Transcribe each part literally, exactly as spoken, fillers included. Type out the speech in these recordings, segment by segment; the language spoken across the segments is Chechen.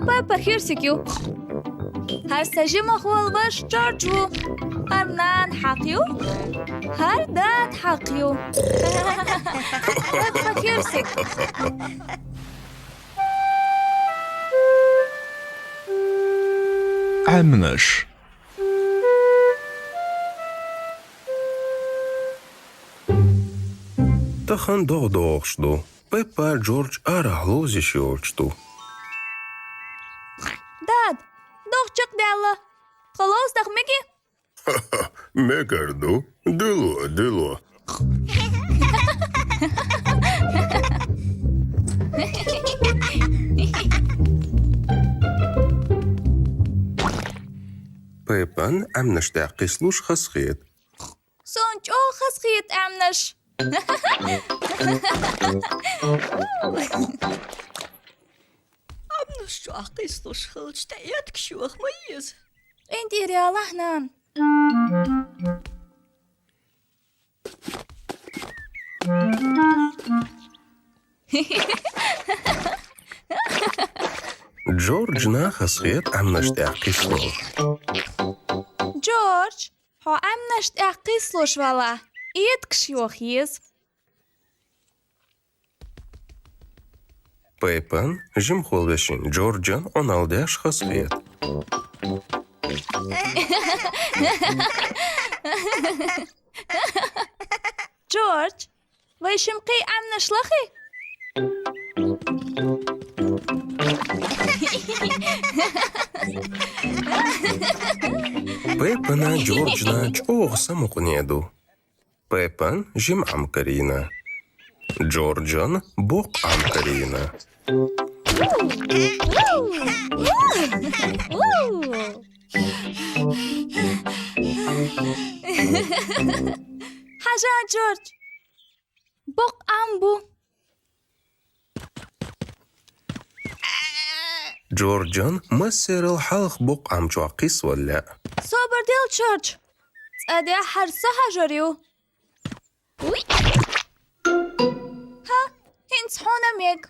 Пеппа хирсиг ю. ХӀара са жимах вола ваша Джордж ву. ХӀара нана хьакъ ю. ХӀара дада хьакъ ю. Пеппа хирсиг. Ӏаьмнаш. Тахан догӀа догӀуш ду. Пеппа, Джордж арахьа ловзаш йолча ду. Дад, догӀа чакхдаьлла. Тхо ловзадах меги? Мегар ду. Дило, дило. Пеппан Ӏаьмнаш тӀа кхийслуш хазахета. Сона чӀоагӀа хазахета Ӏаьмнаш. Ӏаьмнаш чу кхийслуш хилча, тӀа эткаш йоха ма еза. КъинтӀера ялахь, нана. Джорджна хазахета Ӏаьмнаш тӀа кхийслуш. Джордж, хьо Ӏаьмнаш тӀа кхийслуш валахь, эткаш йоха еза. Пеппан жимахволча вешин Джорджан Ӏуналла деш хазахета. Джордж, вай шимма кхы Ӏаьмнаш лахий? Пеппана Джорджна чӀоагӀа самукъане ду. Пеппан жима Ӏам карийна. Джорджан боккха Ӏам карийна. Хьажа, Джордж, боккха Ӏам бу. Джорджан массарел хьалха боккха Ӏам чу кхийсвала лаьа. Собар де, Джордж. ЦӀа де, хӀара са хьажар ю. Уй! ХӀа, хӀинца хьуна мег.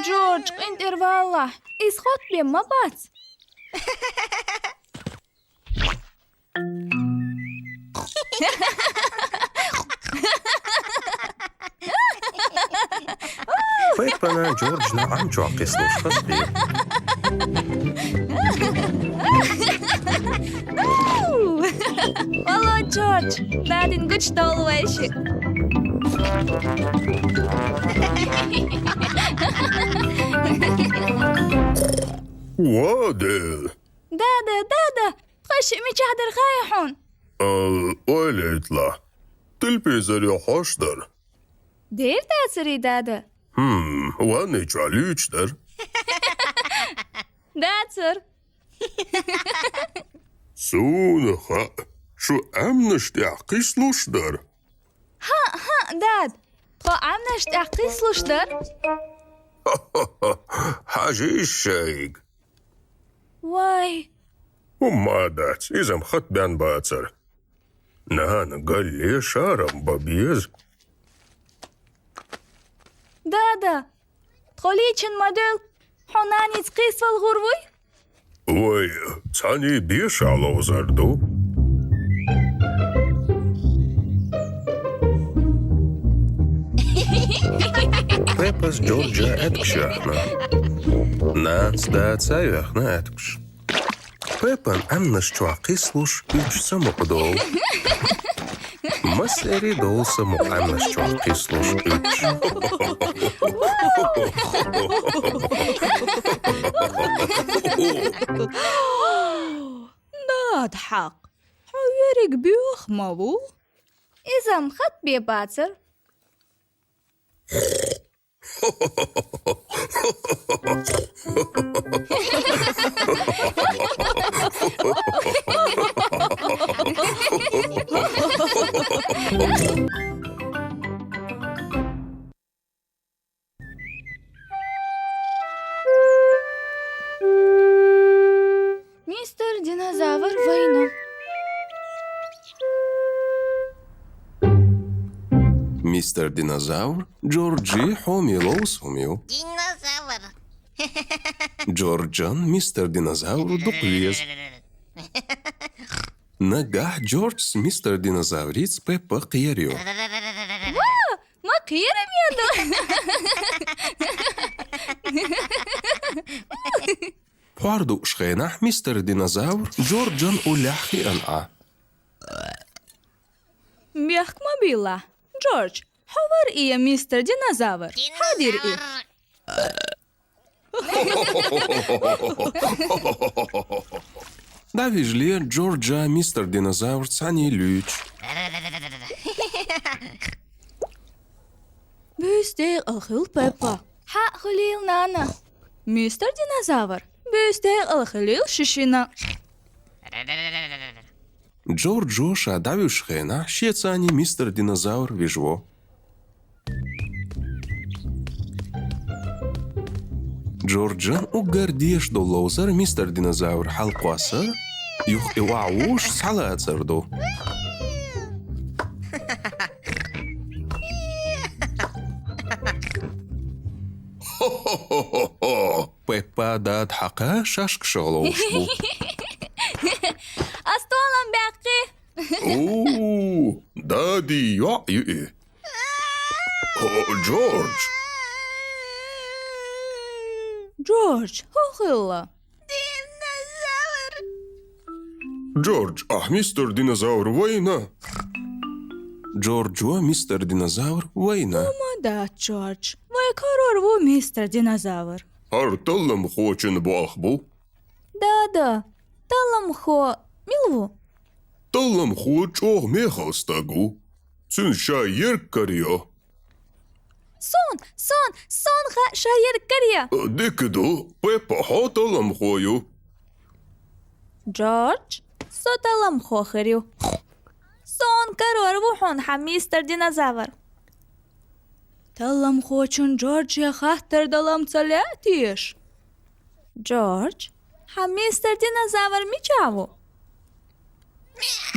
Джордж, къинтӀера валахь, из хоттабе ма бац. Пеппана Джорджна Ӏам чу кхийслуш хазахета. Алло, Джордж, дадин гучадовла вайши. Ва де! Дада, дада, тхо шиъ мичахь дара хаьий хьуна? А, ойла йийталахь. Телевизор юкъе хьош дара. Дера дацарий, дада? Хм, ванна чу луьйчуш дара. Дацар. Суна хаьа, шу Ӏаьмнаш тӀа кхийслуш дара. ХӀаъ, хӀаъ, дад, тхо Ӏаьмнаш тӀа кхийслуш дара. Хьажа шайга. Вай. ХӀумма дац, иза-м хатта бен бацар. Нана, галле шарам бан беза. Дада, тхо лийча ма девлла, хьо наница кхийсвала гӀур вуй? Вай, цхьаьний беша ловзар ду. Пеппас Джорджа аьткаш яьхна. Нанас даца а яьхна аьткаш. Пеппан Ӏаьмнаш чу кхийслуш уьш самукъадолу. Массаьрий долу самукъа Ӏаьмнаш чу кхийслуш уьш. Дада хьакъ, хьо верриг боьха ма ву. Иза-м хатта бен бацар. Мистер Динозавр вайна. Мистер Динозавр, Джорджи хьоме ловза хӀума ю. Динозавр. Джорджан мистер Динозавр дукха веза. Нагахь Джорджас мистер Динозаврица Пеппа кхераю. Ва, ма кхера ма ду. Пхьор дуаш хенахь мистер Динозавр Джорджан уллехь хиъна Ӏа. Бехк ма билла. Джордж, хьо вар и мистер Динозавр? Хьадир и. ДӀавижале Джорджа мистер Динозавр цхьаьна луьйчу. Буьйса декъала хуьлда, Пеппа. Хьа хуьлийла, нана. Мистер Динозавр, буьйса декъала хуьлийла ши шина. Джорджо ша дӀавуьжучу хенахь шеца мистер Динозавр вижаво. Джорджан уггар дезаш долу ловзар мистер Динозавр хьалакхоссар, юха и охьавуссуш схьалацар ду. Хо-хо-хо-хо-хо! Пеппа дада хьакха шашкашах ловш бу. Ас толам баьккхи. У, дади йоӀ ю и. О, Джордж! Джордж, хӀун хилла? Динозавр! Джордж, ахь мистер Динозавр вайна? Джорджо мистер Динозавр вайна. Ма дац, Джордж. Вай карор ву мистер Динозавр. ХӀара талламхочун болх бу. Да-да, талламхо мила ву? Талламхо чӀогӀа мехала стаг ву. Цуьнан ша ерг карайо. Суна, суна, суна хаьа ша ерг карайо. Дика ду, Пеппа, хьо талламхо ю. Джордж, со талламхо хир ю. Суна карор ву хьуна хьан мистер Динозавр. Талламхочун Джордже хаттар далам ца лаьа теша? Джордж, хьан мистер Динозавр мичахь ву?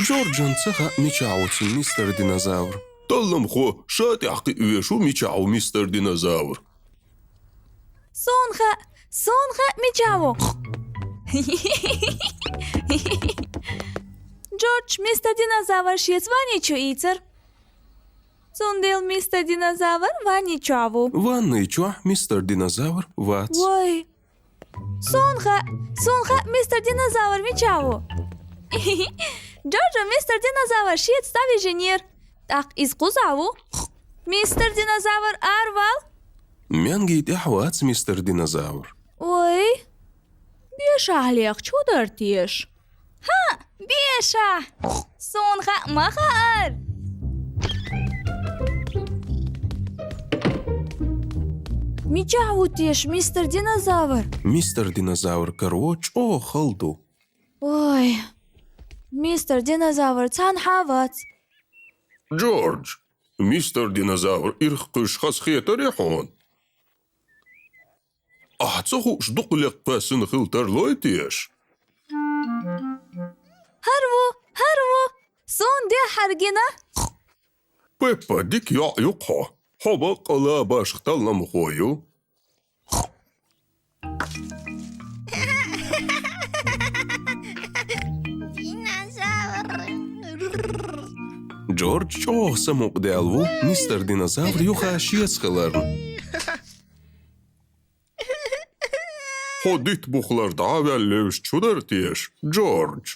Джорджан ца хаьа, мичахь ву цуьнан мистер Динозавр. Талламхо ша тӀехь кхиавеш ву, мичахь ву мистер Динозавр. Суна хаьа, суна хаьа, мичахь ву. Джордж мистер Динозавр шеца ванни чу ийцар. Цундела мистер Динозавр ванни чохь ву. Ванни чохь мистер Динозавр вац. Вай. Суна хаьа, суна хаьа, мистер Динозавр мичахь ву. Джорджо мистер Динозавр шеца дӀавижинера. ТӀаккха иза кхузахь ву. Мистер Динозавр, аравала. Менгий тӀехь вац мистер Динозавр. Ой, бешахь лехча хӀун дара теша? ХӀаъ, бешахь! Суна хаьа ма хаьара. Мичахь ву теша мистер Динозавр? Мистер Динозавр каро чӀогӀа хала ду. Ой, мистер Динозавр цхьанхьа а вац. Джордж, мистер Динозавр ирх кхуьйсуш хазахетарий хьуна? Ахьа ца хууш дукха лекха кхоьссина хила тарлой теша? ХӀара ву, хӀара ву! Суна дуьххьара гина! Пеппа, дика йоӀ ю-кх хьо. Хьо баккъалла башха талламхо ю. Динозавр. Джордж чӀогӀа самукъадаьлла ву мистер Динозавр юха шеца хиларна. Хьо дитт бухалара дӀа а ваьлла левзачу хӀун дара теша, Джордж?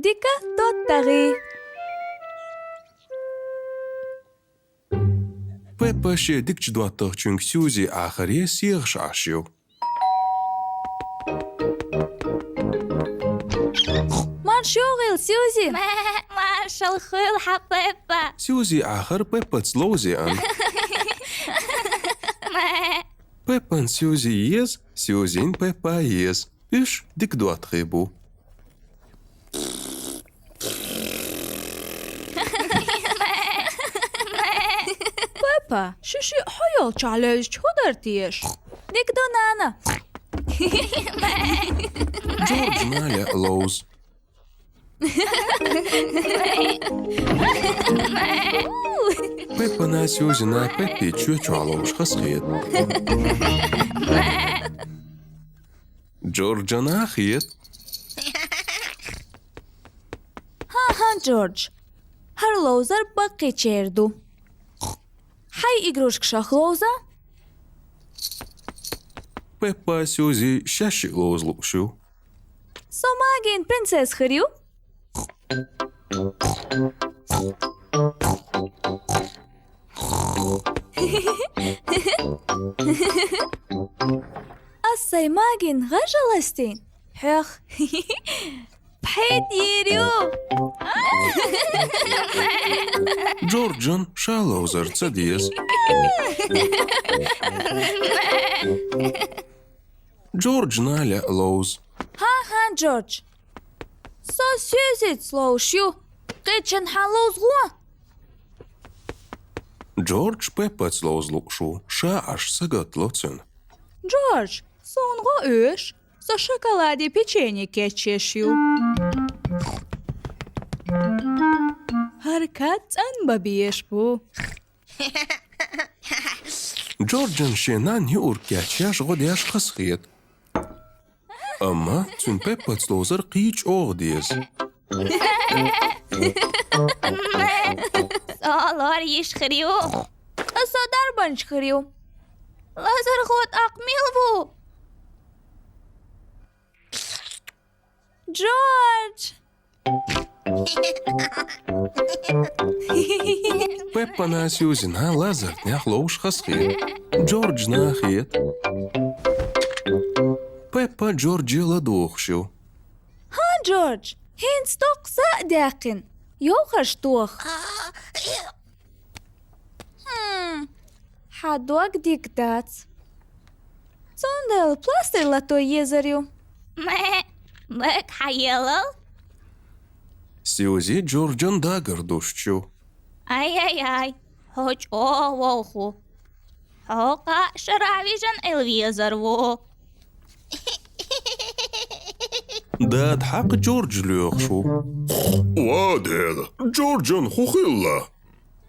Дика доттагӀий. Пеппа шен дикачу доттагӀчуьнга Сьюзи Ӏахаре сехаш Ӏаш ю. Марша йогӀийла, Сьюзи! Маршалла хуьлда хьан, Пеппа! Сьюзи Ӏахар Пеппаца ловзийтина. Пеппан Сьюзи еза, Сьюзин Пеппа еза. Уьш дика доттагӀий бу. Пеппа, ши шиъ хьо йолччохь левзча хӀун дара теша? Дика ду, нана. Джорджа нана лаьа ловза. Пеппа а, Сьюзи а Пеппин чоь чохь ловзуш хазахета. Джорджана а хета. ХӀан-хӀа, Джордж, хӀара ловзар баккхийчеран ду. Хьайн игрушкашех ловза? Пеппа а, Сьюзи а шаьш шиъ ловза лууш ю. Со магин принцесса хир ю. Ас сайн магин гӀаж а ластийна, хьох пхьегӀа йийр ю. Джорджана ша ловзар ца деза. Джорджана лаьа ловза. ХӀан-хӀа, Джордж. Со Сьюзица ловзуш ю. Кхечанхьа ловза гӀо. Джордж Пеппаца ловза лууш ву, ша Ӏаш сагатдало цуьнан. Джордж, суна гӀо оьшу, со шоколаде печенье кечъеш ю. ХӀара кад цӀанбан безаш бу. Джорджана шен нанна юург кечъеш, гӀо деш хазахета. Амма цуьнан Пеппаца ловзар кхин а чӀогӀа деза. Со лор йиш хир ю. Ткъа со дарбанча хир ю. Лазархо тӀаккха мила ву? Джордж! Пеппана а, Сьюзина а лазартнех ловзуш хазахета. Джорджана а хета. Пеппа Джордже ладугӀуш ю. ХӀан, Джордж, хӀинца доккха са а даьккхина. Йовхарш тоха. Хм, хьан дог дика дац. Цундела пластырь лато езар ю. Ме, мега хьан елал? Сьюзи Джорджан дагар душчу. Ай-яй-яй, хьо чӀогӀа вовху. Хьо кхаа шарахь вижина Ӏилла везар ву. Дада хьакха Джордж лоьхуш ву. Ва Дела, Джорджан хӀун хилла?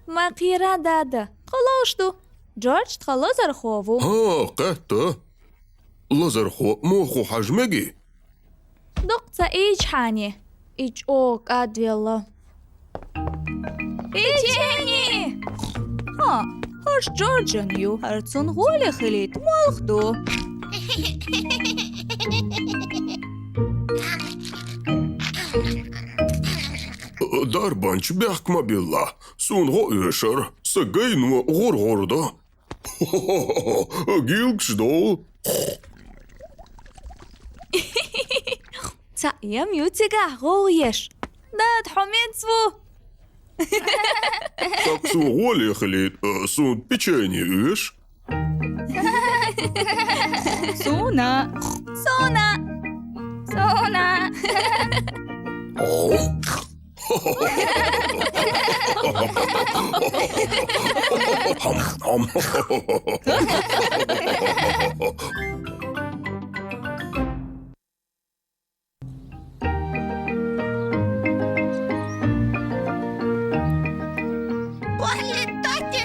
Ма кхера, дада, тхо ловш ду. Джордж тхан лазархо ву. ХӀа, кхетта. Лазархо муха ву хьажа мегий? Дукха ца ийчхьана, и чӀогӀа кӀадвелла. Печени! ХӀа, хӀорш Джорджан ю, хӀара цунна гӀоле хилийта молха ду. Дарбанча бехк ма билла, суна гӀо оьшура, сан гайно гӀур-гӀур ду. Гилгаш довла. Цхьа эм ю цигахь гӀовгӀа еш. Дада, хьо меца ву? Ткъа суна гӀоле хилийта, суна печени оьшу. Суна. Суна. Суна. Полли, Тотти!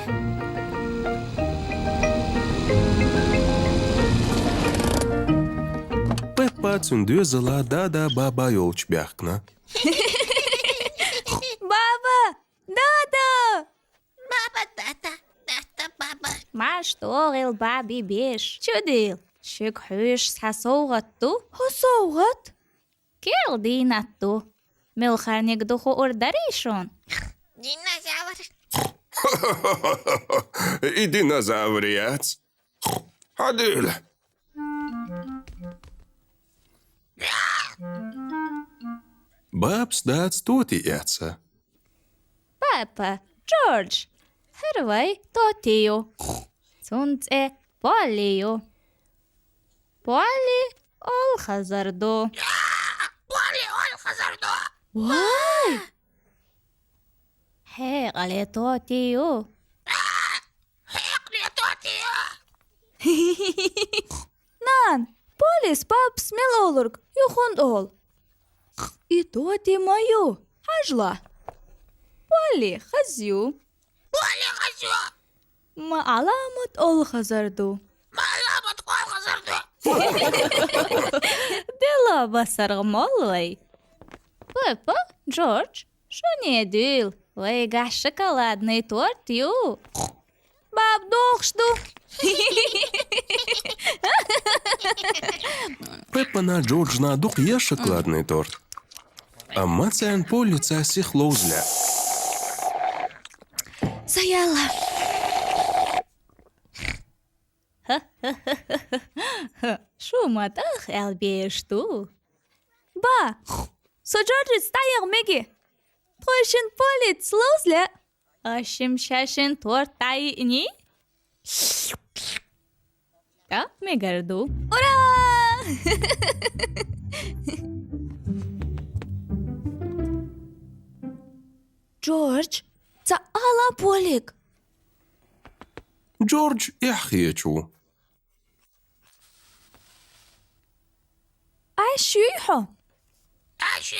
Пеппа цуьнан доьзале Дада, Баба йолчу баьхкина. Баба! Дада! Баба, Дада, Дада, Баба. Марш тӀогӀийла, Баби беш. Чудийла, шуьга хьоьжуш цхьа совгӀат ду. ХӀун совгӀат? Керла дийнат ду. Муьлхарниг ду хуур дарий шуна? Динозавр. И динозавр яц. Хьадийла. Бабас дадас тотти эцна. Папа, Джордж, хӀара вай тотти ю. Цуьнан цӀе Полли ю. Полли олхазар ду. Полли олхазар ду. Вай! Хьекъале тотти ю. Нана, Полис бабас мел олург юхунд ол. И тоти ма ю, хьажал. Поли, хаза ю. Поли, хаза ю. Ма Ӏаламат ол хазар ду. Ма Ӏаламат ол хазар ду. Дела басаргӀа мол вай. Пеппа, Джордж, шуна дуьйла, вайгахь шоколадный торт ю. Баба дохуш ду. Пеппана Джорджна дукха еш шоколадный торт. Амма царна Поллица сиха ловза лаьа. Са яла. Шу ма тӀаккха аьлла бераш ду. Ба, со Джорджица дӀаяха меги. Тхойшинна Поллица ловза лаьа. Аш-м шаьшшинна торт дӀайиъний? ТӀаккха мегар ду. Ура! Джордж, ца ала Поллига. Джордж эхь хеташ ву. Ӏаш юй хьо? Ӏаш ю.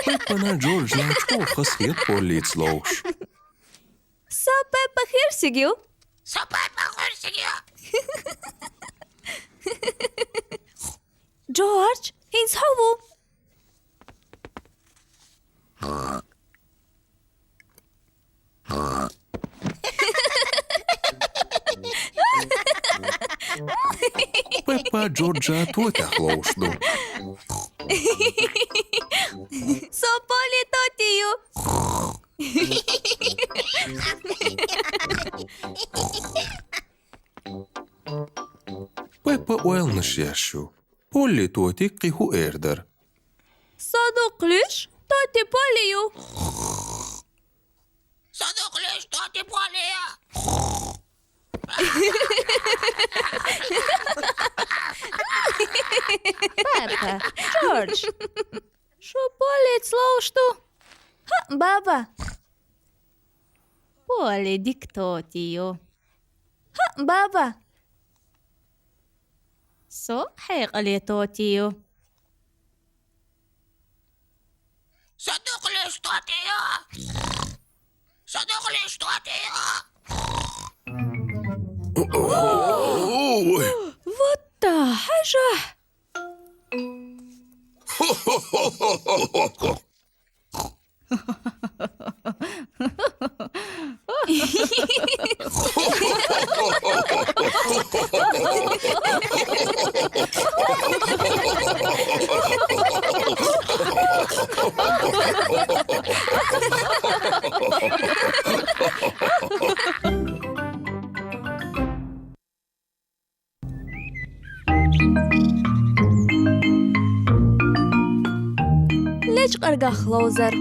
Пеппана Джорджна чӀогӀа хазахета Поллица ловзуш. Со Пеппа хирсиг ю. Со Пеппа хирсиг ю. Джордж, хӀинца хьо ву. Пеппа Джорджа тотех ловзуш ду. Со Полли тоти ю. Пеппа ойланаш еш ю. Полли тотиг кхин хӀун эр дара? Со дукха луьйш, тоти Полли ю. Со дукха луьйш, тоти Полли ю. Пеппа, Джордж, шу Поллица ловзуш ду? ХӀаъ, баба. Полли дика тоти ю. ХӀаъ, баба. Со хьекъале тоти ю. Со дукха луьйш тоти ю. Со дукха луьйш тоти ю. Ой. Вот да, хьажахь. Лечкъаргах ловзар.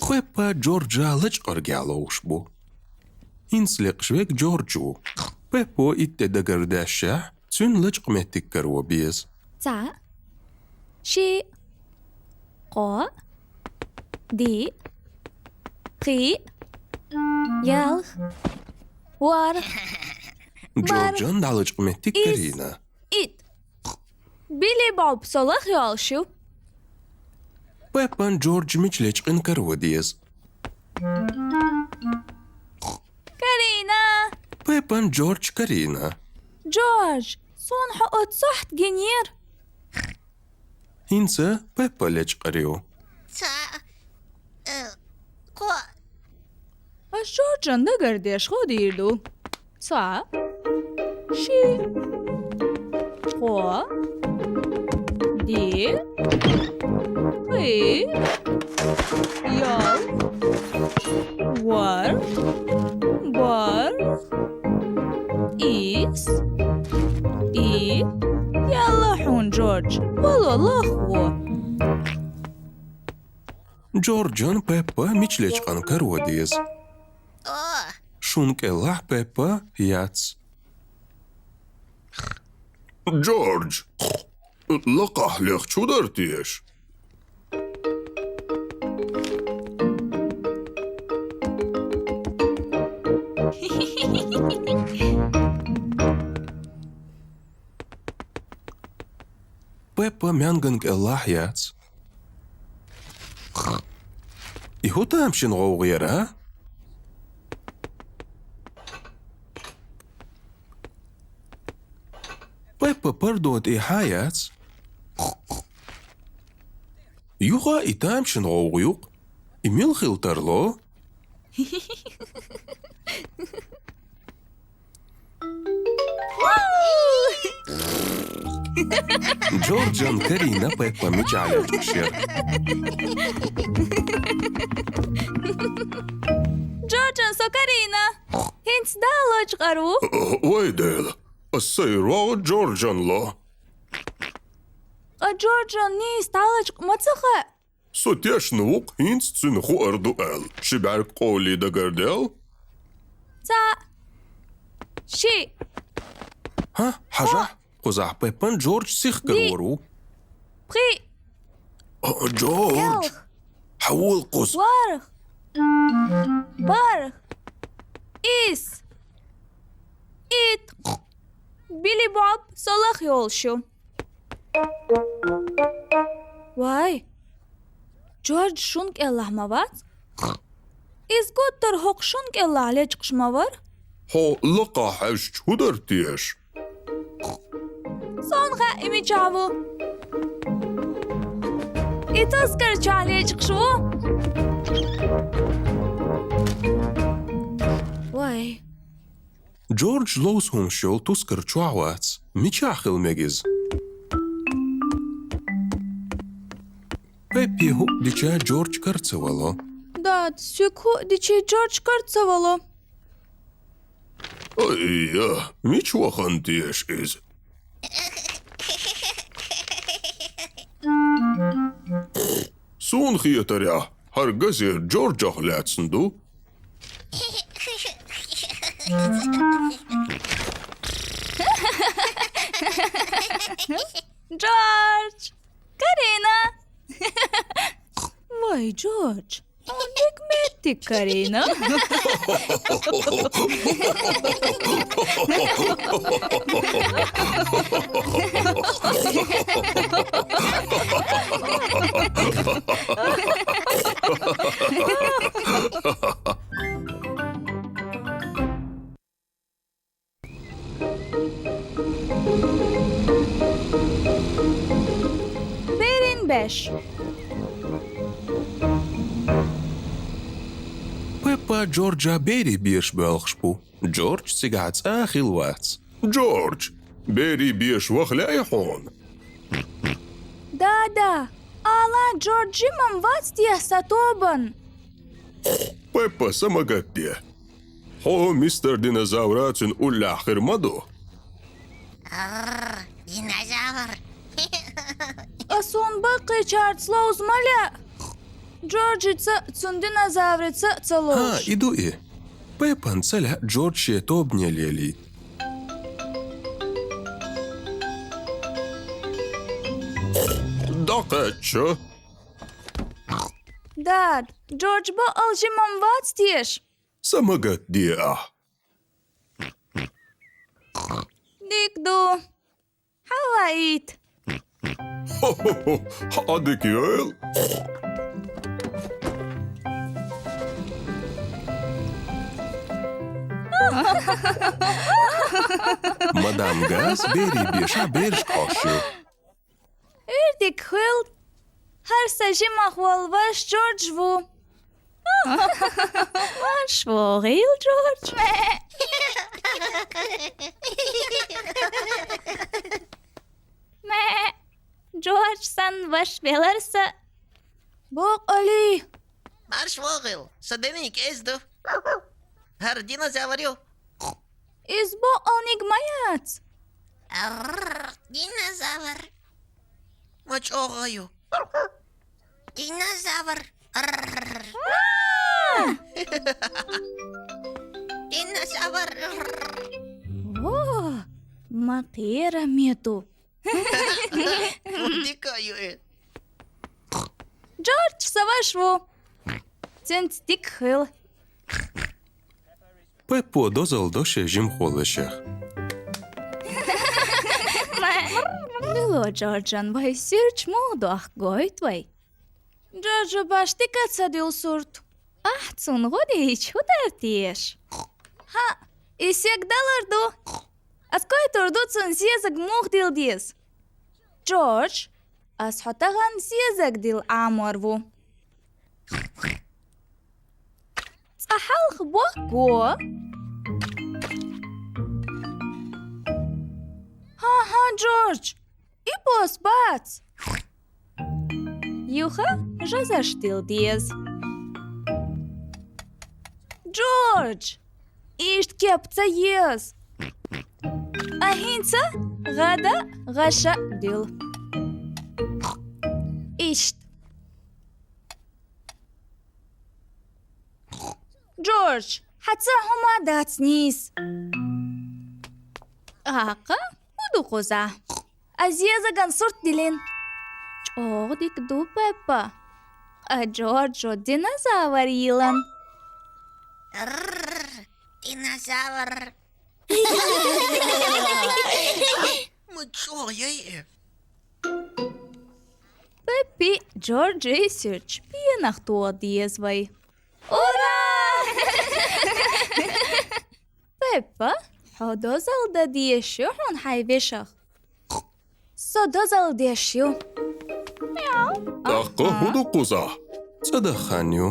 Пеппа Джорджа лечкъаргехь ловзуш бу. ХӀинца лекхаш верг Джордж ву. Пеппо итт тӀе дагардешшехь, цуьнан лечкъа меттиг каро беза. Цхьаъ, шиъ, кхоъ, диъ, пхиъ, ялх, ворхӀ, бархӀ, Джорджан дӀалечкъа меттиг исс, карийна. Итт. Билли бӀоб со лаха йолуш ю. Пеппан Джордж мича лечкъина каро деза? Карийна! Пеппан Джордж карийна. Джордж, суна хьо оцу сохьта гинера. ХӀинца Пеппа лечкъар ю. Цхьаъ, э, кхоъ. Ас Джорджан дагардеш гӀо дийр ду. Цхьаъ, шиъ, кхоъ, диъ, пхиъ, ялх, ворхӀ, бархӀ, исс, итт. Ялла хьуна, Джордж, вало лахво. Джорджан Пеппа мича лечкъина каро деза? О! Шун кӀелахь Пеппа яц. Джордж, лакхахь лех чу дара теша? Пеппа маьнган кӀеллахь яц. И хӀун тамашийна гӀовгӀа яра, а? Пеппа пардо тӀе хьаяц. Юха и тамашийна гӀовгӀа ю-кх. И мила хила тарло? Джорджан карийна Пеппа мичахь лечкъаш яра. Джорджан со карийна. ХӀинца Дала лачкъар ву. Вай Дела, ас сайн рогӀ Джорджан ло. Ткъа Джорджан нийса дӀалачкъа ма ца хаьа. Со тешна ву-кх, хӀинца цуьнан хуур ду аьлла. Ши бӀаьрг къовлий дагардел? Цхьаъ. Шиъ. ХӀа, хьажахь, кхузахь Пеппан Джордж сиха карор ву. Пхиъ. О, Джордж! Ялх. Хьавола кхуза. ВорхӀ. БархӀ. Исс. Итт. Билли Боб со лаха йолуш ю. Вай, Джордж шун кӀелахь ма вац? Иза гуттар хӀокху шун кӀелахь лечкъаш ма вара? Хьо лакхахь хьаьжча хӀун дара теша? Суна хаьа и мичахь ву. И тускар чохь лечкъаш ву. Вай. Джордж ловза хӀумаш йолу тускар чохь вац. Мичахь хила мега иза? Пеппи хӀуъа дича Джордж кара ца вало. Дада, соьга хӀуъа дичи Джордж кара ца вало. Ай-я, мича вахана теша иза? Суна хетарехь, хӀара газета Джорджах лаьцна ду. Джордж! Карина! Вай, Джордж, хьуна дика меттиг карийна. Берийн беш. Пеппа Джорджа берийн беша боьлхуш бу. Джордж цигахь цкъа а хилла вац. Джордж, берийн беша ваха лаьий хьуна? Да, да. Ала, Джордж жимма вац те сан тобанна? Пеппа, са ма гатде. Хьо мистер Динозавра цуьнан уллехь хир ма ду? Арр, динозавр! Ас хьуна баккхийчаьрца ловза ма лаьа. Джорджица а, цуьнан динозаврица а ца ловзуш. ХӀа, и ду и. Пеппана ца лаьа Джордж шен тобане лелийта. ДӀакхаьчча. Дада, Джордж баккъал жимма вац теша? Са ма гатде ахь. Дика ду. Хьаваийта. Хьо-хьо-хьо, хьан дика йойла. Мадам Газ берийн бешахь берашка хьош ю. Уьйр дика хуьлда. ХӀара сан жимах волу ваша Джордж ву. Марш вогӀийла, Джордж. Ме. Джордж санна ваша велара сан. Боккъалий. Марш вогӀийла, сан диниг иза ду. ХӀара динозавр ю. Иза боккъалниг ма яц. Арр, динозавр. Ма чӀогӀа ю. Динозавр. Арр. Динозавр. Во! Ма кхера мету. Дика ю э. Джордж, са ваша ву. Цунца дика хила. Пеппо дозалла до шен жимахволча вешех. Мило, Джорджан, вай суьрташ муха дохку, гойту вай? Джорджо башха дика ца дилла сурт. Ахь цунна гӀо дича, хӀун дар теша? ХӀаъ, из сага далар ду. Ас гойтур ду цунна зезаг муха дилла деза. Джордж, ас хьо тахан зезаг дилла Ӏамор ву. Цкъа хьалха бохк го. ХӀан-хӀа, Джордж, и бос бац. Юха жазарш дилла деза. Джордж, иштта кеп ца еза. Ткъа хӀинца гӀада, гӀаша дилла. Иштта. Джордж, хьан цхьа хӀума дац нийса. ТӀаккха хӀун ду кхузахь? Ас зезаган сурт диллина. ЧӀогӀа дика ду, Пеппа. Ткъа Джорджо динозавр йиллина. Рррр, динозавр. Ма чӀогӀа ю э. Пеппи, Джорджи суьрташ пенах тоха деза вай. Ура! Пеппа, хьо дозалла дан дезаш ю хьуна хьайн вешех? Со дозалла деш ю. Мяу. ТӀаккха хӀун ду кхузахь? ЦӀа даха хан ю.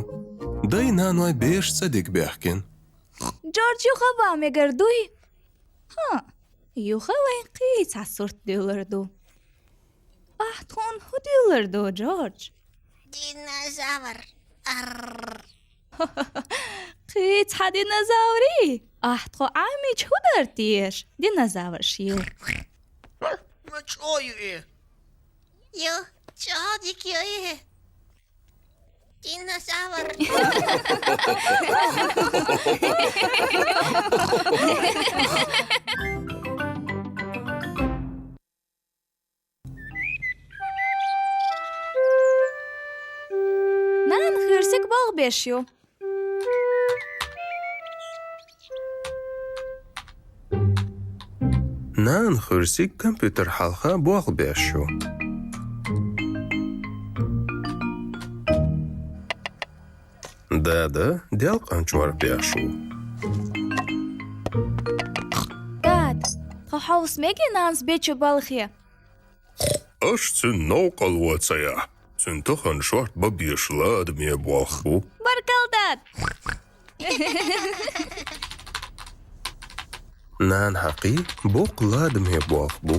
Дай-наной бераш цӀа дика баьхкина. Джордж, юха а ван мегар дуй? ХӀаъ, юха вайна кхин цхьа сурт дуьллур ду. Ахь тхуна хӀун дуьллур ду, Джордж? Динозавр. Аррр. Кхин цхьа динозаврий? Ахь тхо Ӏамийча хӀун дар теша? Динозавраш ю. Ма чӀогӀа ю э. Ю, чӀогӀа дика ю э. Динозавр. Нана Хирсиг болх беш ю. Нана Хирсиг компьютер хьалха болх беш ю. Дада делкъан чор беш ву. Дад, тхо хьовса мегий нанас бечу балхе? Аша цуьнан новкъарло ца яхь, цуьнан тахан шортта бан безаш ладаме болх бу. Баркалла, дад! Нана хьакхий, боккха ладаме болх бу.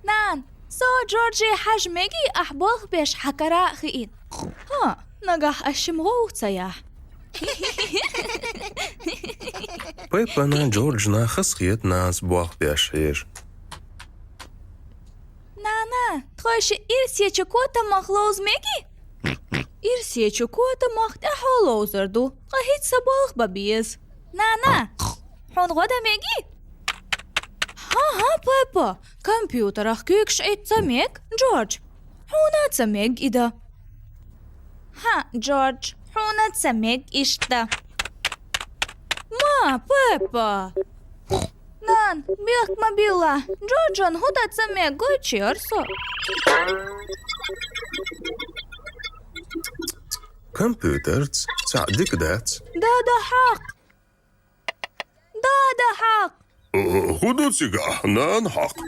Нана, со Джорджи хьажа мегий ахь болх беш хьан кара а хиъна? ХӀаъ, нагахь ас шимма гӀовгӀа ца яхь. Пеппана Джорджна хазахета нанас болх беш хьежа. Нана, тхо ши ирсе чу котамах ловза мегий? Ирсе чу котамах тӀаьхьо ловзар ду, ткъа хӀинца сан болх бан беза. Нана, хьуна гӀо дан мегий? ХӀан-хӀа, Пеппа, компьютерах куьйгаш Ӏитта ца мег, Джордж? Хьуна а ца мег и дан. ХӀаъ, Джордж, хьуна а ца мег иштта. Ма, Пеппа! Нана, бехк ма билла, Джорджан хӀун дан ца мег, гой чер со. Компьютерца цхьаъ дика дац. Дада хьакха! Дада хьакха! Э, хӀун ду цигахь, нана хьакха?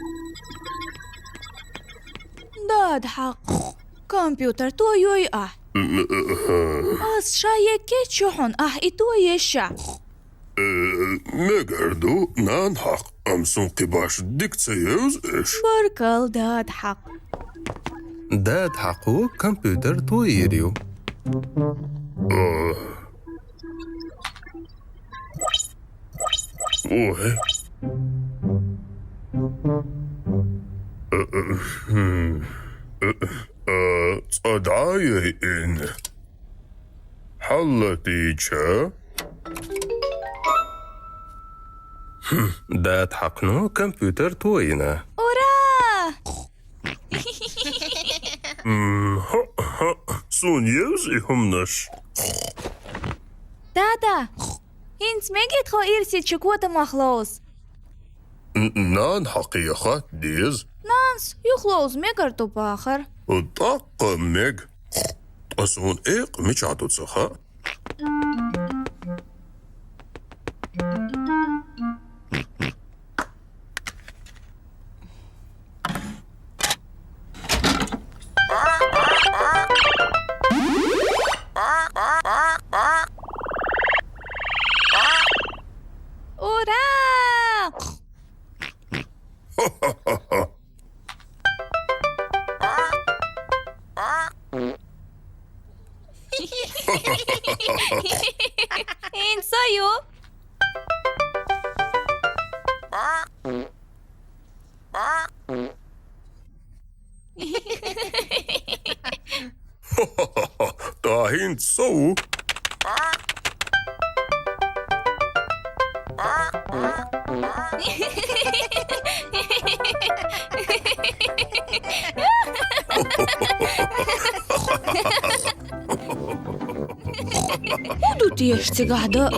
Дада хьакха. Компьютер тойой ахь? М, э, э. Ас ша егге чу хьуна, ахь и тоеш ша. Э, мегар ду, нана хьакха, амма суна кхин башха дика ца евза уьш. Баркалла, дада хьакха. Дада хьакхо компьютер тойийр ю. Э. Ой. Э, э, хм. Э, э, цкъа дӀа а яйина. Хьаллатийча. Дада хьакхно компьютер тойна. Ура! М, хо, хо, суна еза и хӀуманаш. Дада, хӀинца мегий тхо ирсе чу котамах ловза? Н-, нана хьакхеха деза. Нанас юха ловза мегар ду бахар. ТӀаккха мег. Ткъа суна экъа мичахь ду ца хаьа. Ура! ХӀинца ю. ТӀаккха хӀинца со ву. ХӀун ду теша цигахь дан?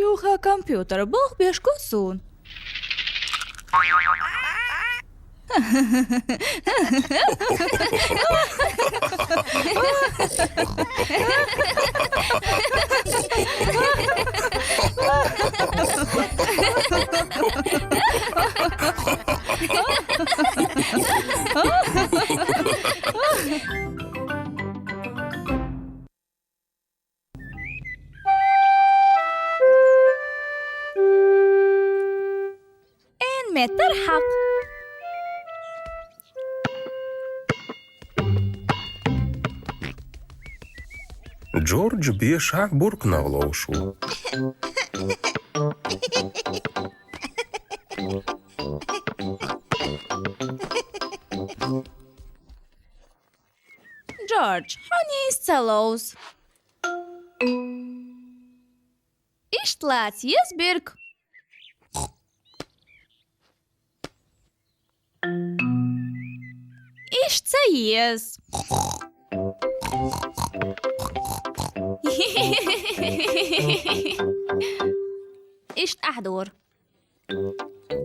Юха компьютер болх беш го суна. Эн меттар хьакха. Джордж бешахь бурканах ловш ву. Джордж, хьо нийса ца ловза. Иштта лаца еза бирг. Иштта ца еза. Иштта ахьа дора.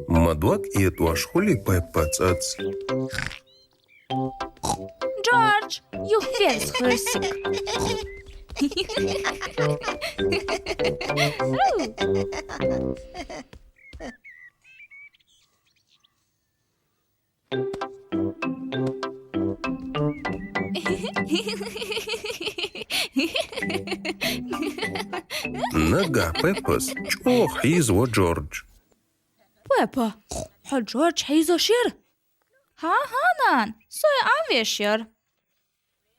Ма дог этӀош хуьлий Пеппа цӀац? Джордж, юха верза хурсиг. Нагахь Пеппас чӀогӀа хьийзаво Джордж. Пеппа, хьо Джордж хьийзош яра? ХӀан-хӀа, нана, со и Ӏамвеш яра.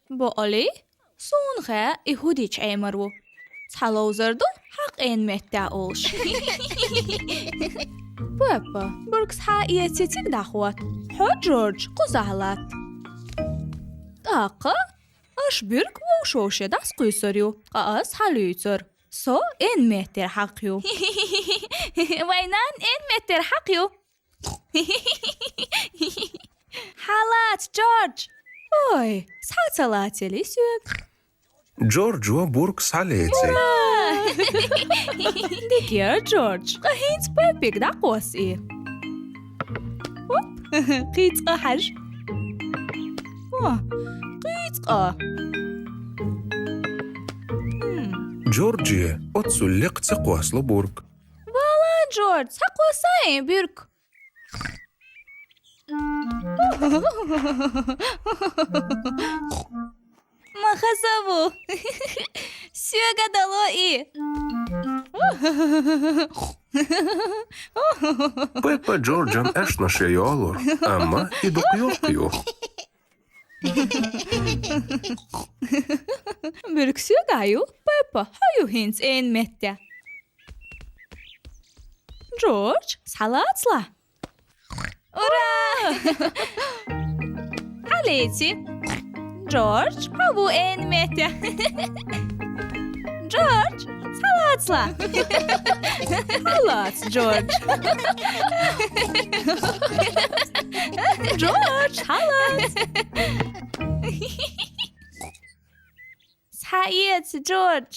Бо Оли, суна хаьа и хӀу дича Ӏемар ву. Цхьа ловзар ду, хьакха эн меттехь олуш. Пеппа, Бург схьа а эций цига дӀахӀотта. Хьо, Джордж, кхузахь латта. ТӀаккха аша Бург вовшашца дӀасакхуьйсур ю, ткъа ас схьалуьйцур. Со эн меттера хьакха ю. Вайн нана эн меттера хьакха ю. Хьалаца, Джордж! Ой, схьа ца лацалий соьга? Джорджо Бург схьалеци. Ура! Дика яра, Джордж, ткъа хӀинца Пеппиг дӀакхосса и. Оп, кхин цкъа хьажа. О, кхин цкъа. М. Джордже оццул лекха ца кхоссало Бург. Вала, Джордж, схьакхосса и Бург. Ма хаза ву. Соьга дало и. Пеппа Джорджан аьшнаш ян йолура, амма и дукха йоккха ю. Бург соьгахь ю, Пеппа, хьо ю хӀинца эн меттехь. Джордж, схьалацалахь. Ура! Лети. Джордж, хьо ву эн метте. Джордж, схьалаца ла. Схьалаца, Джордж. Джордж, схьалаца. Схьаэца, Джордж.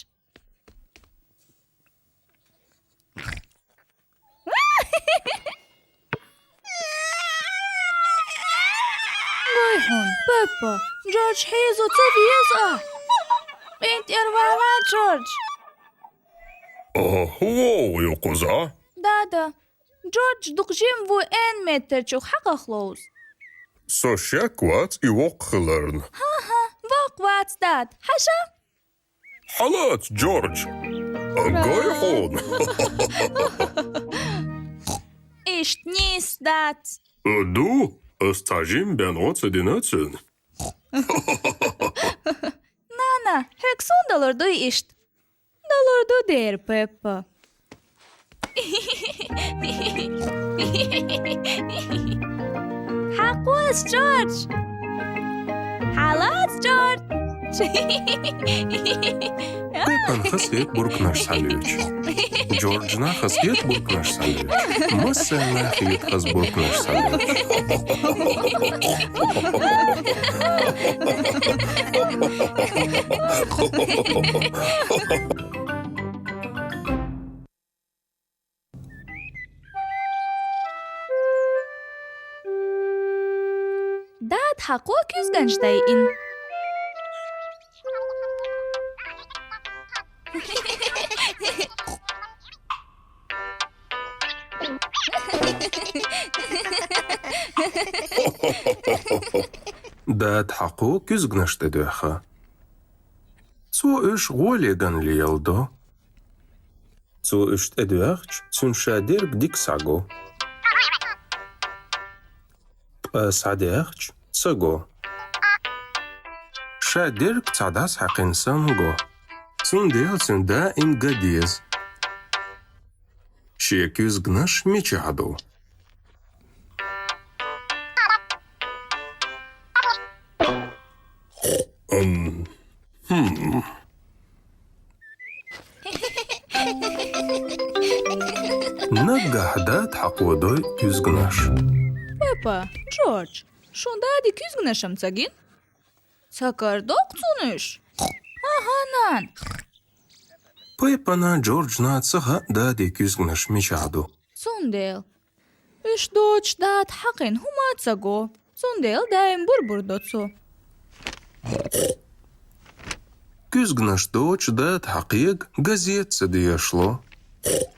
Гой хьуна, Пеппа, Джордж хьийзо ца веза ахь. Къинтӏера ван ван, Джордж. О, вов, юкъуза? Да, да. Джордж дукха жим ву эн метрачух хьакъах ловз. Со шек вац и воккха хиларна. Ха-ха, воккха вац, дад. Хьажа? Хьалаца, Джордж! Гой хьуна! Иштта нийса дац. Ду, ас цхьа жим бен оцу дина цуьнан. Нана, хьоьга суна далур дуй иштта? Далур ду дера, Пеппа. Хьакхоз, Джордж! Хьалаца, Джордж! Пеппана хазахета бурканаш схьалоьцуш. Джорджна хазахета бурканаш схьалоьцуш. Массарна хета хаза бурканаш схьалоьцуш. Дада хьакхо куьзганаш дайина. Дада хьакхо куьзганаш тӀедоьхна. Цо уьш гӀоле ган леладо. Цо уьш тӀедоьхча, цуьнан ша дерг дика схьаго. Ткъа схьадаьхча, ца го. Ша дерг цхьа дӀасахьаькхна санна го. Цундела цуьнан даим ган деза. Шен куьзганаш мичахь ду? Ам, хм. Наггахь дада хьакхо дой куьзганаш. Пеппа, Джордж, шун дади куьзганаш-м ца гина? Ца карадо-кх цунна уьш? Ага, нана. Пеппана, Джорджна ца хаьа дади куьзганаш мичахь ду. Цундела. Уьш доцуш дада хьаькхна хӀума а ца го. Цундела даим бур-бур до цо. Куьзганаш доцуш дада хьакхега газет ца дешало.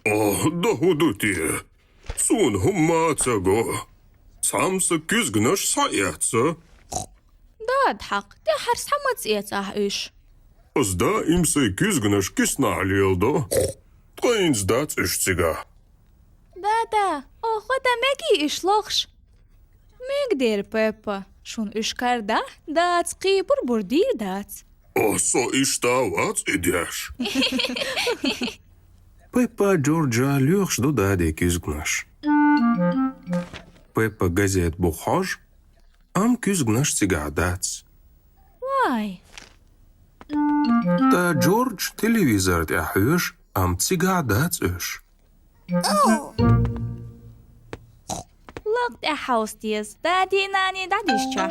О, да хӀун ду те? Суна хӀумма а ца го. Цхьамма сан куьзганаш схьаэцна. Дада хьакха, тӀаьххьара схьа ма ца эц ахь уьш. Ас даим сайн куьзганаш киснахь леладо. Ткъа хӀинца дац уьш цигахь. Да-да, оха дан мегий уьш лохуш? Мега дера, Пеппа, шуна уьш карадахь, дадас кхин бур-бур дийр дац. О, со иштта вац и деш. Пеппа а Джорджа а лоьхуш ду дади куьзганаш. Пеппа газет бу хьожу, амма куьзганаш цигахь дац. Вай! Ткъа Джордж телевизор тӀехь хьоьжу, амма цигахь дац уьш. Лакха тӀехь хьовса деза, дади-нани дӀадисча.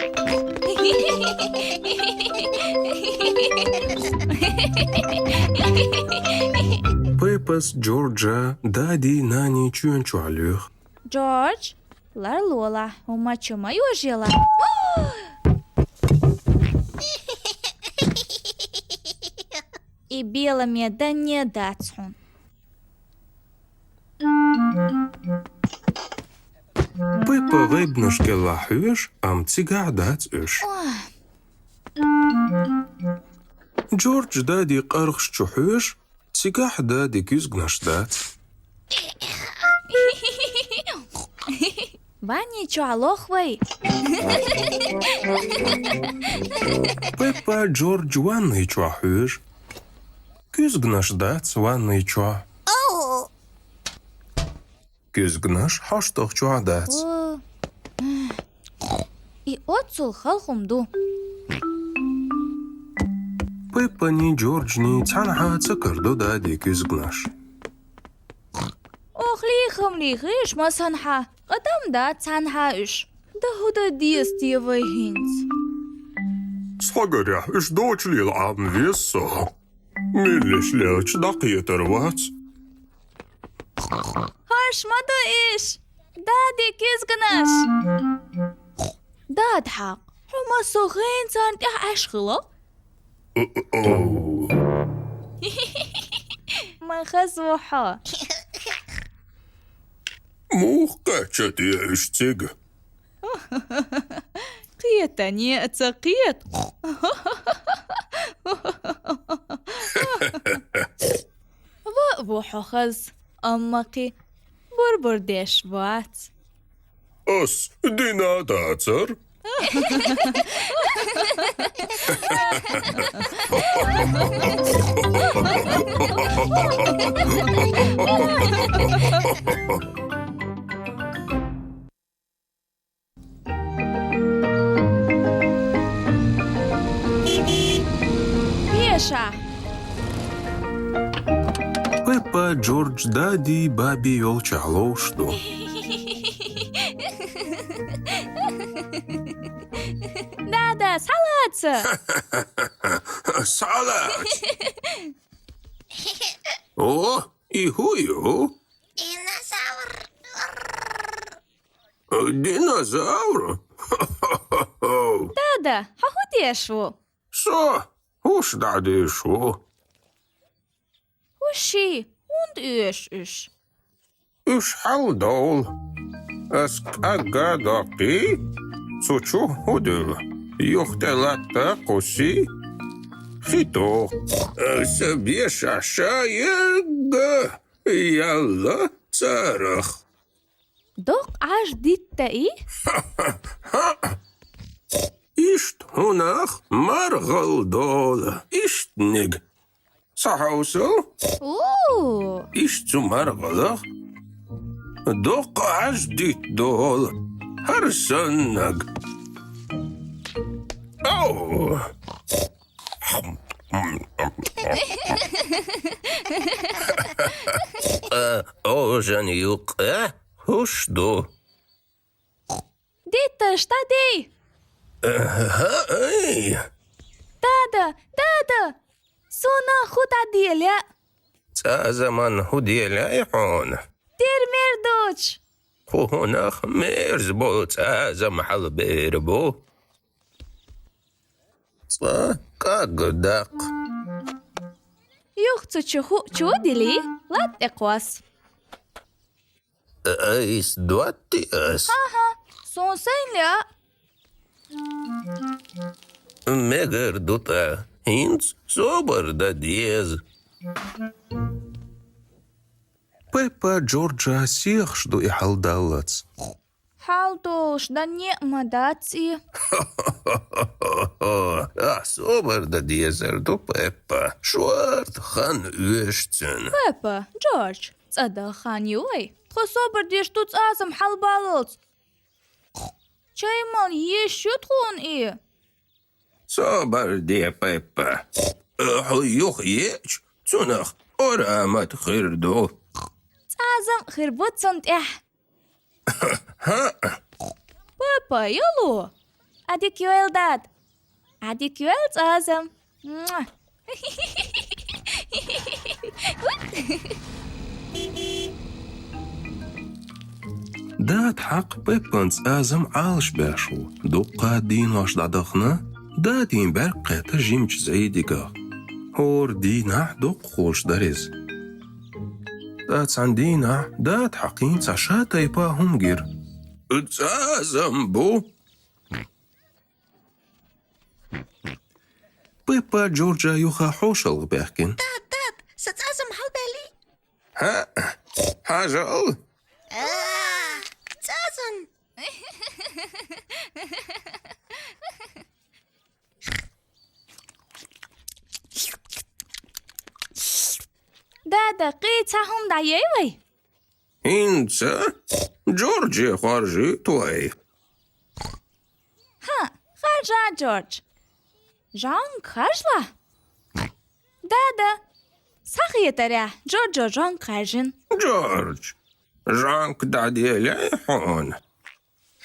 Пеппас Джорджа дади-нани чоьн чохь лоьху. Джордж, ларлолахь, хӀумма чу ма йожаелахь. И беламе данне дац хьуна. Пеппа гӀайбанаш кӀелахь хьоьжу, амма цигахь дац уьш. Ой. Джордж дади къаргаш чу хьоьжу, цигахь дади куьзганаш дац. Ванни чохь лоху вай. Пеппа Джордж ванни чохь хьоьжу. Куьзганаш дац ванни чохь. Куьзганаш хьоштагӀ чохь дац. О. И оццул хала хӀума ду. Пеппани Джорджни цхьанхьа ца карадо дади кизгнаш. Ох, лийхам лийхиш ма санхьа, къа дам да цхьанхьа уьш. Да хӀу дан деза те вай хӀинца? Схьагарехь, уьш дочалийла Ӏам веза со. Меллиш лелча дӀакхетар вац. ХӀорш ма ду иш, дади кизгнаш. Дада хьакъ, хьо массо хен царна тӀехь Ӏаш хила? Ма хаза ву хьо. Муха кхаьчча те уьш цига? Кхетане а ца кхета. Ва а ву хьо хаза, амма кхин бур-бур деш вац. Ас дина дацар? Пеша. Пеппа, Джордж, дади, баби йолчахь ловш ду. Дада, схьалаца! Схьалаца! О, и хӀу ю? Динозавр. Динозавр? Дада, хьо хӀу деш ву? Со хӀуш дӀадеш ву. ХӀуший, хӀунда оьшу уьш? Уьш хьалдовла. Ас кӀагга доккхий, цу чу хӀу дуьллу? ЮхатӀе латта кхуссий, хи тоху. Аса бешахь ша егга ялла царах. Доккха Ӏаж дитта и? Иштта хӀунах маргӀал дола, иштаниг. Ца хьовсал? У! Иштта цу маргӀалах доккха Ӏаж дитта дола, хӀара саннаг. Ау! Ткъа Ӏожан юккъехь хӀуш ду? Дитташ, дӀадей! ХӀаъ, ай! Дада, дада! Суна хӀу дӀаделла? ЦӀазаман хӀу делай хьуна? Дер мер доцуш! Кху хӀунах мерза болу цӀазам хьалабер бу. Цкъа кӀаг даккха. Юха цу чу хӀу чу дилий, латта тӀе кхосса. Айса дотти ас? Ха-ха, суна сайн лаьа. Мегар ду тӀа, хӀинца собар дан деза. Пеппа Джорджа сехаш ду и хьал даллалц. Хьал долуш дан неӀ ма дац и. Ахь собар дан дезар ду, Пеппа. Шорта хан оьшу цуьнан. Пеппа, Джордж, цӀа дан хан ю вай? Тхо собар деш ду цӀазам хьалабаллалц. Чай мала еш ю тхуна и? Собар де, Пеппа. Хьо юха еача, цунах орамат хир ду. ЦӀазам хир бу цунна тӀехь. ХӀаъ. Пеппа, яло! Ӏадика йойла, дада. Ӏадика йойла цӀазам. Муа. Дада хьакъ Пеппан цӀазам Ӏалашбеш ву. Дуккха а дийнош дӀадахана, дадин бӀаьрг кхетта жимачу зайдигах. ХӀора дийнахь доккхахуш дара иза. Ткъа цхьана дийнахь дада хьакъин цхьа ша тайпа хӀума гира. ЦӀазам бу. Пеппа Джорджа юха хьошалгӀа баьхкина. Дад, дад, сан цӀазам хьалабаьллий? ХӀаъ, хьажал. А, цӀазам. Дада, кхин цхьа хӀума дӀаей вай? ХӀинца Джорджи хоржуьйту вай. ХӀаъ, харжа, Джордж. Жонг харжалахь? Да-да. Схьахетарехь, Джорджо жонг харжина. Джордж, жонг дӀаделлий хьуна?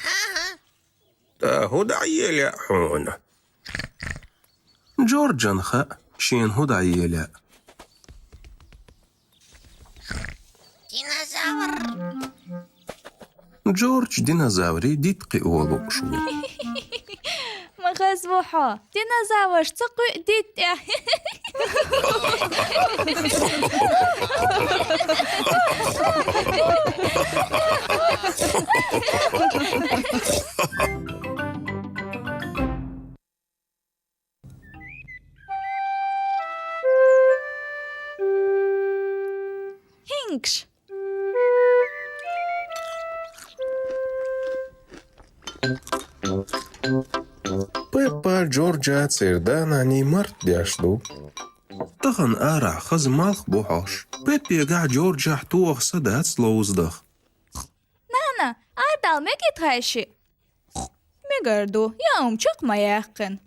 ХӀа-хӀа. ТӀаккха хӀун дӀаеллий хьуна? Джорджана хаьа, шена хӀун дӀаеллий. Динозавр. Джордж динозаврий диткъе олуш ву. Ма хаза ву хьо. Динозавраш ца кхуьу диттӀе. ХӀинкаш. Пеппа, Джорджа церан да-нана март деш ду. Тахана арахь хаза малх бу хьош. Пеппегахь, Джорджехь тоха са дац ловза даха. Нана, арадала мегий тхайшиъ? Мегар ду, я-м чекх ма яьккхина.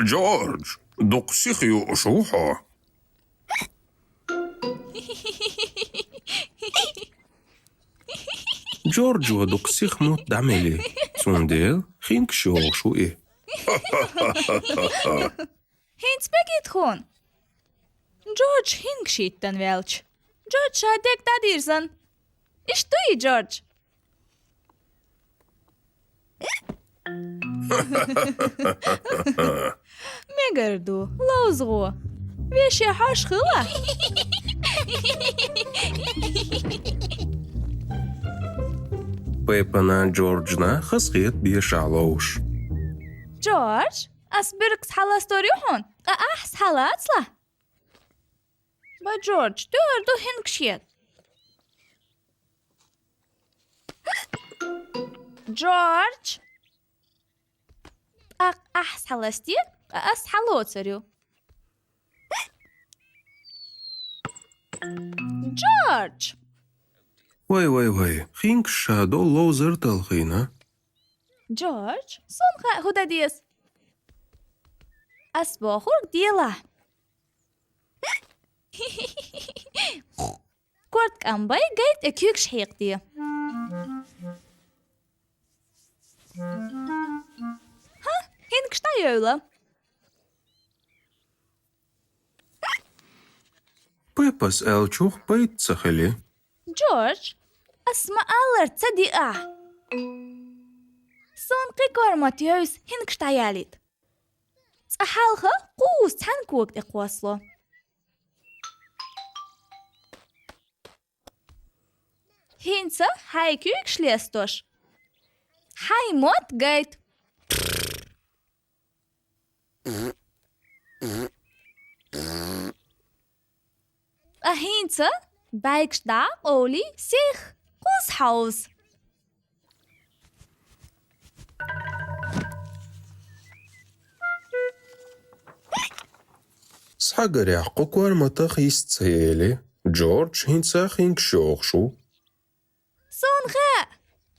Джордж, дукха сиха юуш ву хьо. Джорджо дукха сиха мутт дӀамели, цундела хинкаш йогӀуш ву и. ХӀинца мегий тхуна? Джордж хинкаш йиттан ваьлча. Джордж ша дег дӀадирзан. Иштта дуй, Джордж? Мегар ду, ловза гӀо. Веший, хьош хила? Пеппана Джорджна хазахета бешахь ловзуш. Джордж, ас буьркас хьаластор ю хьуна, ткъа ахь схьалацалахь. Ба, Джордж, туьар ду хинкаш ета. Джордж! ТӀаккха ахь схьаласте, ткъа ас схьалоцур ю. Джордж! Вай, вай, вай, хинкаш ша долу ловзар талхийна. Джордж, суна хаьа хӀун дан деза. Ас бохург делахь. Корта кӀам бай, гайта тӀе куьйгаш хьекхаде. ХӀа, хинкаш дӀайевлла. Пеппас аьллачух пайда ца хили. Джордж, ас ма-аллара ца диъахь. Суна кхин кормат евза, хинкаш дӀаялийта. Цкъа хьалха кхузза цхьана кога тӀе кхоссало. ХӀинца хьайн куьйгаш лестош, хьайн мотт гайта. Ткъа хӀинца байгаш дӀа а къовлий, сиха кхузза хьовза. Схьагарехь кху корматах йист ца ели, Джордж хӀинца хинкаш йогӀуш ву. Суна хаьа,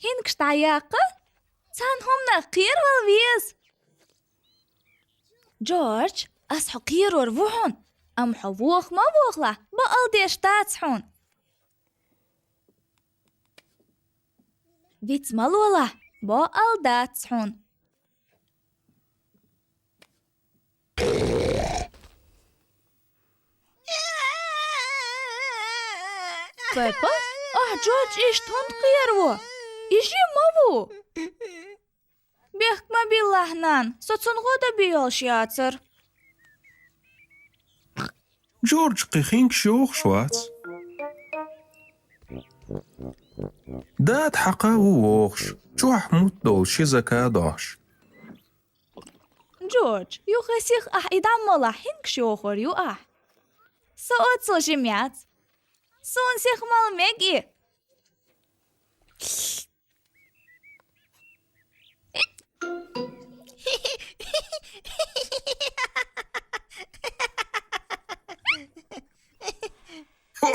хинкаш дӀаяккха, цхьана хӀуманах кхеравала веза. Джордж, ас хьо кхерор ву хьуна, амма хьо воха ма вохалахь, бакъалла деш дац хьуна. Виц ма лолахь, бакъалла дац хьуна. Пеппа, ахь Джордж иштта хӀунда кхераво? И жима ма ву. Бехк ма биллахь, нана, со цунна гӀо дан бен йолуш яцара. Джордж кхин хинкаш йогӀуш вац. Дада хьакха ву вогӀуш, чохь мутт долу ши зака дош. Джордж, юха сиха ахь и дӀа ма лахь, хинкаш йохор ю ахь. Со оццул жима яц. Суна сиха мала мега и. Фу,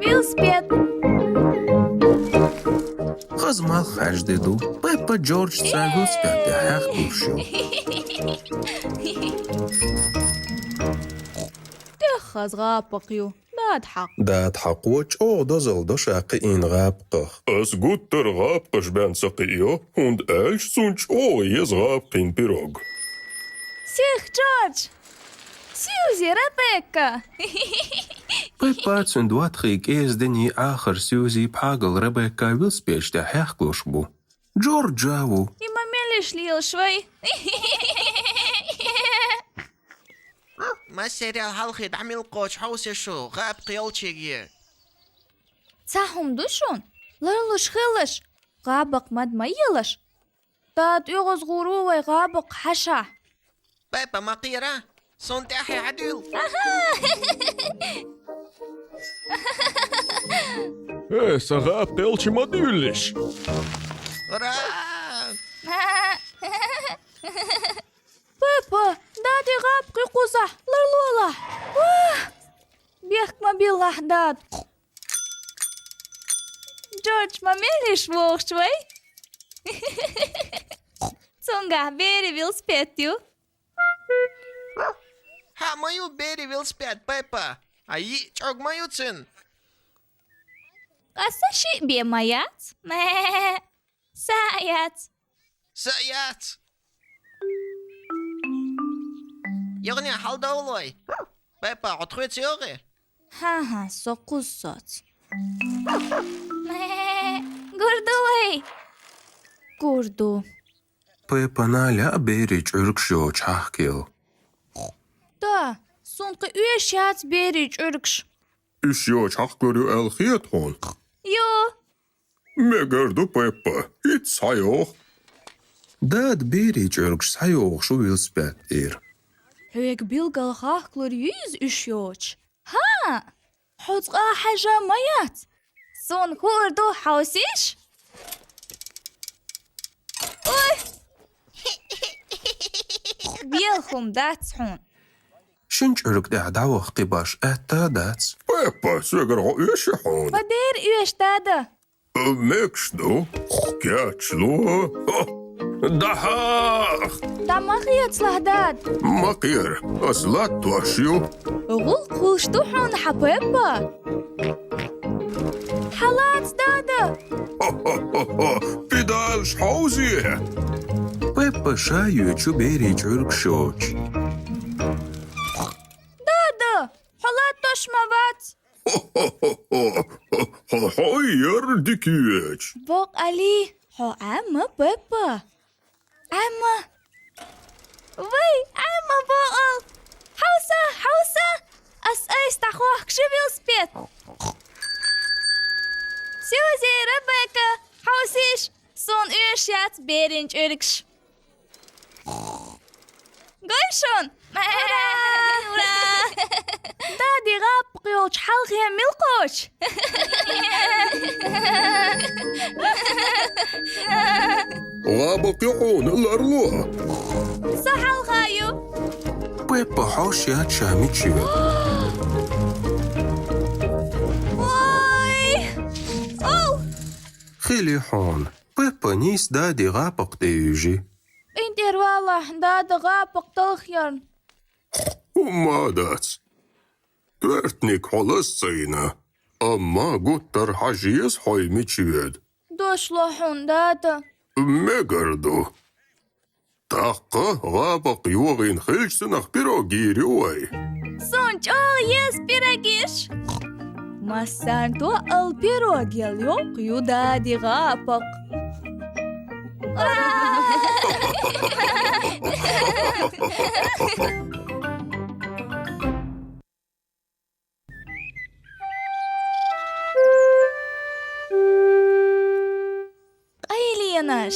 Велосипед. Хаза малх хьажде ду. Пеппа Джорджца велосипед тӀа хьаькхалуш ю. ТӀех хаза гӀапакх ю. Дада хьакхо. Дада хьакхо чӀогӀа дозалла до ша кхиийна гӀапакхах. Ас гуттар а гӀапакхаш бен ца кхиайо, хӀунда аьлча сона чӀогӀа еза гӀапакхийна пирог. Сих, Джордж! Сьюзи, Ребекка! Пеппа, цуьнан доттагӀий кӀеза Дени, Ӏахар Сьюзи, пхьагал Ребекка велосипедаш тӀа хьаькхалуш бу. Джордж а ву. И ма меллиш лелаш вай? Массерел хьалхе дӀа мел кхочу хьовсийша, гӀапакх йолчиге. Цхьа хӀума ду шуна, ларлуш хилалаш, гӀапакх мад ма елаш. Дада оьгӀаз гӀур ву вай гӀапакх хьаша. Пеппа, ма кхера, суна тӀаьхье хьадуьйла. Э, сан гӀапакх йолчу ма дуьйлалаш. Ура! Пеппа, дади гӀапакх юкъузахь, ларлолахь. Ух! Бехк ма биллахь, дада. Джордж ма меллиш вогӀуш вай? Цуьнгахь Бери велосипед ю. Хьан ма ю Бери велосипед, Пеппа? А йиъ чӀог ма ю цуьнан? Аса шиъ бен ма яц? Са яц. Са яц. Юхане хьаладовлой. Пеппа, хьо тхоьца йогӀий? ХӀан-хӀан, со кхузза соц. Гур ду вай? Гур ду. Пеппа, нала а Бери чӀуьргаш йоцуш хьахкийла. Да, суна кхин оьшуш яц Бери чӀуьргаш. Уьш йоцуш хьахкалур ю аьлла хета хьуна? Ю. Мегар ду, Пеппа, хӀинцца схьайогӀу. Дада Бери чӀуьргаш схьайогӀуш ву велосипед тӀера. Хьоьга билггал хахкалур ю иза уьш йоцуш? ХӀан! Хьо цкъа а хьажа ма яц. Суна хуур ду, хьовсийша. Ой! Бел хӀума дац хьуна. Шина чӀуьрга тӀехь дӀаваха кхин башха аьтта а дац. Пеппа, соьгара хьо оьший хьуна? Ма дера оьшу, дада. Мегаш ду, кечло. ДӀахьаха! ДӀа ма хецалахь, дада. Ма кхера, ас латтош ю. ГӀуллакх хуьлуш ду хьуна хьан, Пеппа. Хьалаца, дада. Педалаш хьовзае. Пеппа ша йоьду Бери чӀуьргаш йоцуш. Дада, хьо латтош ма вац. Хьо-хьо-хьо-хьо! Хьо-хьо яра дика йоьдуш! Бокъали, хьо Ӏемма, Пеппа? Ӏемма! Вай, Ӏемма бокъал! Хьовса, хьовса! Ас айса дӀахохку шун велосипед! Сьюзи, Ребекка, хьовсийша, суна оьшуш яц Берин чӀуьргаш! Гой шуна! Ура! Ура! Дади гӀапакх йолчу хьалхе мила кхочу? ГӀапакх ю хьуна, ларло! Со хьалха ю. Пеппа хьовсуш яц ша мича йоьду. Ой! Оу! Хили хьуна. Пеппа нийса дади гӀапакх тӀе уьйжи. ТӀинтӀера валахь, дада гӀапакх талхъярна. ХӀумма а дац. Коьртаниг хьо лаза ца йина. Амма гуттар а хьажа еза хьо мича йоьду. Дош ло хьуна, дада. Мегар ду. ТӀаккха гӀапакх йогӀийна хилча цунах пирог йийр ю вай. Суна чӀогӀа еза пирогаш. Массарна тоъал пирог яла йоккха ю дади гӀапакх. къайленаш.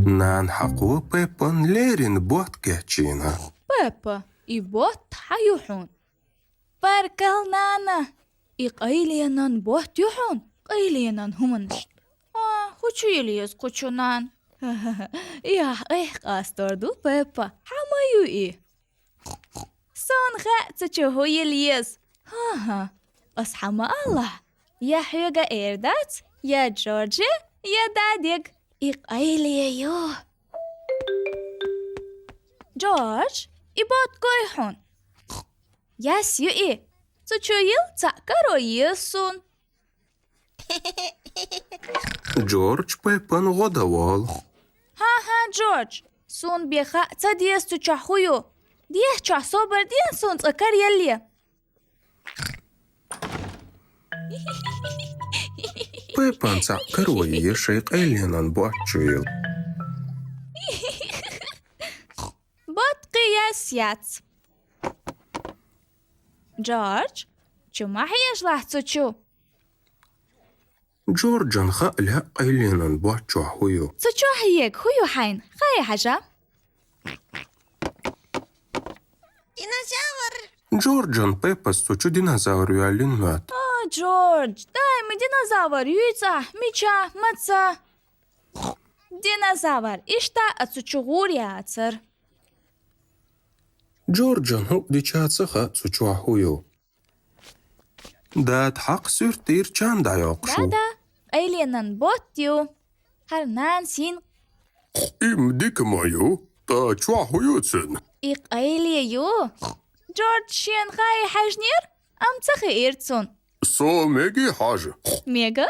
Нана хьакхо Пеппан леррина ботт кечйина. Пеппа, и ботт хьа ю хьуна? Баркал, нана! И къайленан ботт ю хьуна, къайленан хӀуманаш. А, хӀу чу йила еза кху чу, нана? И ахь айхьа къастор ду, Пеппа. Хьа ма ю и? Суна хаьа цу чу хӀу йила еза. ХӀан-хӀа, ас хьа ма аллахь, я хьоьга эр дац, я Джорджа, я дадега. И къайле ю. Джордж, и ботт гой хьуна. Яьсса ю и. Цу чу йила цхьаъ каро еза суна. Джордж, Пеппан гӀо дан вола. ХӀан-хӀа, Джордж, суна бен хаа ца деза цу чохь хӀу ю. Дехьа чохь собар де, суна цкъа караяле. Пеппан цхьаъ каро еза шайн къайленан ботт чу йила. Ботт кхин яьсса яц. Джордж, чу ма хьежалахь цу чу. Джорджан хаа лаьа къайленан ботт чохь хӀу ю. Цу чохь ега хӀу ю хьайна? Хаий хьажа. Динозавр. Джорджан Пеппас цу чу динозавр йоьллина моьтту. О, Джордж, дай-м динозавр юьйцу ахь, мича, маца? Динозавр, иштта а цу чу гӀур яцара. Джорджан хӀуъа дича ца хаьа цу чохь хӀу ю. Дада хьакха суьртийра чам дӀайоккхуш ву. Да-да, къайленан ботт ю. ХӀара нанас йина. И-м дика ма ю, ткъа чохь хӀу ю цуьнан? И къайле ю. Джордж шена хаий хьаьжнера, амма ца хиира цунна. Со мегий хьажа? Мега.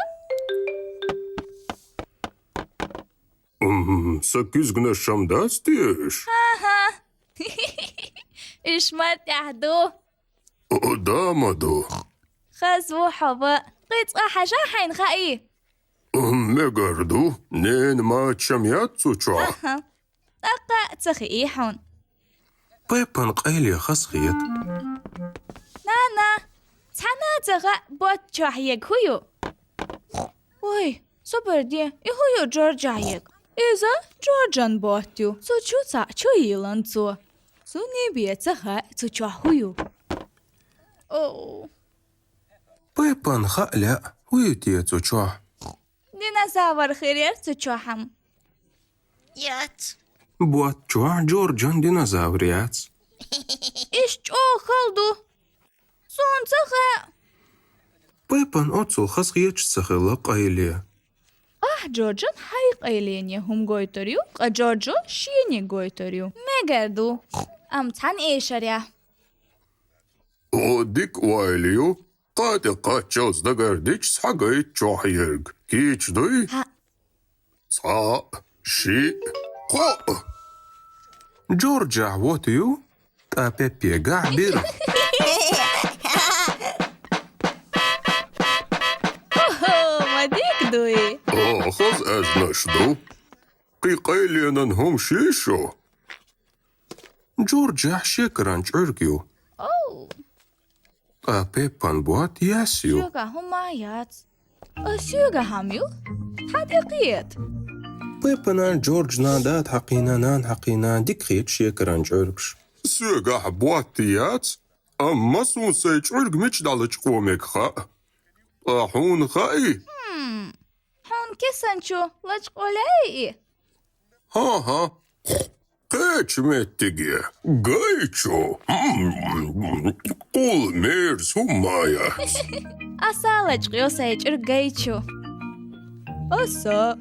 М, сан куьзганаш-м дац те уьш? ХӀан-хӀа. Уьш мара тӀехь ду. О, да, ма ду. Хаза ву хьо, ва. Кхин цкъа хьажа, хьайна хаий? М, мегар ду. Ненан мач-м яц цу чохь. ХӀан-хӀа. ТӀаккха а ца хиий хьуна. Пеппан къайле хазахета. Нана, цхьанна а ца хаьа ботт чохь ега хӀу ю. Ой, собар де, и хӀу ю Джорджа ега? Иза Джорджан ботт ю. Цу чу цхьаъ чу йийллина цо. Суна бен ца хаьа цу чохь хӀу ю. Оу. Пеппан хаа лаьа, хӀу ю те цу чохь. Динозавр хир яра цу чохь-м. Яц. Ботт чохь Джорджан динозавр яц. Иштта чӀогӀа хала ду. Суна ца хаьа. Пеппан оццул хазахеташ ца хилла къайле. Ахь Джорджан хьайн къайлене хӀума гойтур ю, ткъа Джорджо шене гойтур ю. Мегар ду. Амма цхьана эшарехь. О, дика ойла ю. Кхаа тӀе кхаччалц дагардича, схьагайта чохь ерг. Кийча дуй? ХӀаъ. Цхьаъ, шиъ, кхоъ. Джорджехь вот ю, ткъа Пеппегахь бира. Охо, ма дика дуй. О, хаза аьзнаш ду. Кхин къайленан хӀума ший шу? Джорджехь шекаран чӀуьрг ю. Оу. Ткъа Пеппан ботт яьсса ю. Соьгахь хӀума яц. А соьгахь-м ю? Хьа тӀе кхета. Пеппана, Джорджна дада хьакхийна, нана хьакхийна, дика хета шекаран чӀуьргаш. Соьгахь ботт яц, амма суна сайн чӀуьрг мича дӀалачкъо мега хаьа. Ткъа хьуна хаьий? Хм, хьуна кисана чу лачкъо лаьий и? ХӀан-хӀа. Кхечу меттиге. Гай чу. Кхул мерза хӀума яц. Аса лачкъо сайн чӀуьрг гай чу. Аса.